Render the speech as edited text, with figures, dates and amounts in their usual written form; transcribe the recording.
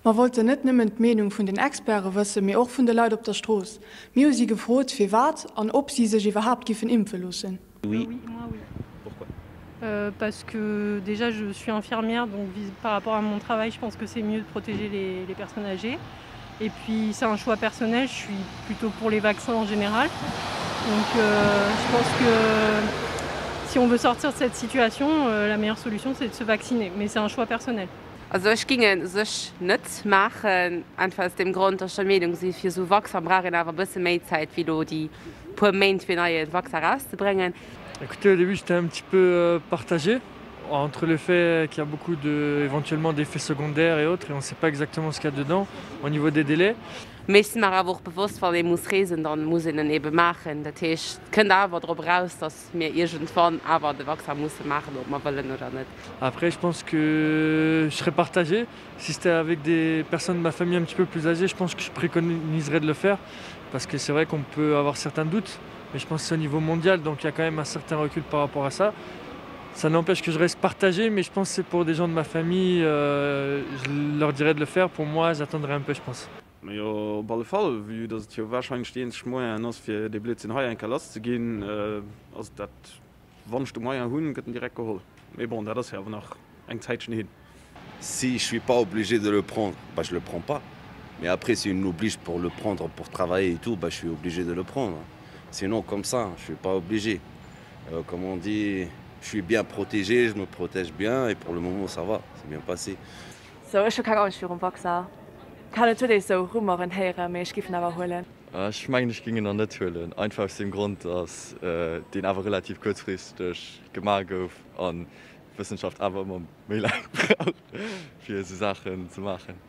Mer wollten net nëmmen d'Meenung vun den Experte wëssen, mee och vun de Leit op der Strooss. Mir hu si gefrot, firwat an ob si sech iwwerhaapt giffen impfe loossen. Oui, moi oui. Pourquoi? Parce que déjà je suis infirmière donc par rapport à mon travail je pense que c'est mieux de protéger les, les personnes âgées. Et puis c'est un choix personnel, je suis plutôt pour les vaccins en général. Donc euh, je pense que si on veut sortir de cette situation, euh, la meilleure solution c'est de se vacciner, mais c'est un choix personnel. Also ech ging en sech net maachen, einfach aus deem Grond, dass ech der Meenung si fir esou Vaccin brauch een awer e bësse méi Zäit wéi elo déi puer Méint fir en neie Vaccin erauszebréngen. Écoutez, au début j'étais un petit peu partagé entre le fait qu'il y a beaucoup de éventuellement d'effets secondaires et autres et on ne sait pas exactement ce qu'il y a dedans au niveau des délais. Mee ech si mer awer och bewosst, wann ee muss reesen, dann muss een en ebe maachen. Dat heescht, et kënnt awer drop eraus, dass mir iergendwann awer de Vaccin musse maachen, ob mer wëllen oder net. Après je pense que je serais partagé, si c'était avec des personnes de ma famille un petit peu plus âgées, je pense que je préconiserais de le faire parce que c'est vrai qu'on peut avoir certains doutes, mais je pense que c'est au niveau mondial, donc il y a quand même un certain recul par rapport à ça. Ça n'empêche que je reste partagé, mais je pense que c'est pour des gens de ma famille, euh, je leur dirais de le faire. Pour moi, j'attendrai un peu, je pense. Majo, op alle Fall, vue dass et jo wahrscheinlech déi eenzeg Moyen ass fir dee Blödsinn hei eng Kéier lass ze ginn, ass dat, wann ech de Moyen hunn, gëtt en direkt geholl. Mee bon, dat ass jo awer nach eng Zäitchen hin. Si je suis pas obligé de le prendre, bah je le prends pas. Mais après si on m'oblige pour le prendre pour travailler et tout, bah je suis obligé de le prendre. Sinon comme ça, je suis pas obligé. Euh, comme on dit, je suis bien protégé, je me protège bien et pour le moment ça va, c'est bien passé. Sou, ech hu keng Angscht virum Vaccin. Kann et huet ee sou Rumeuren héieren, mee ech giff en awer huelen. Ech mengen ech ging en nach net huelen, einfach aus deem Grond dass deen awer relativ kuerzfristeg gemaach gouf an d'Wëssenschaft awer ëmmer méi laang brauch fir esou Saachen ze maachen.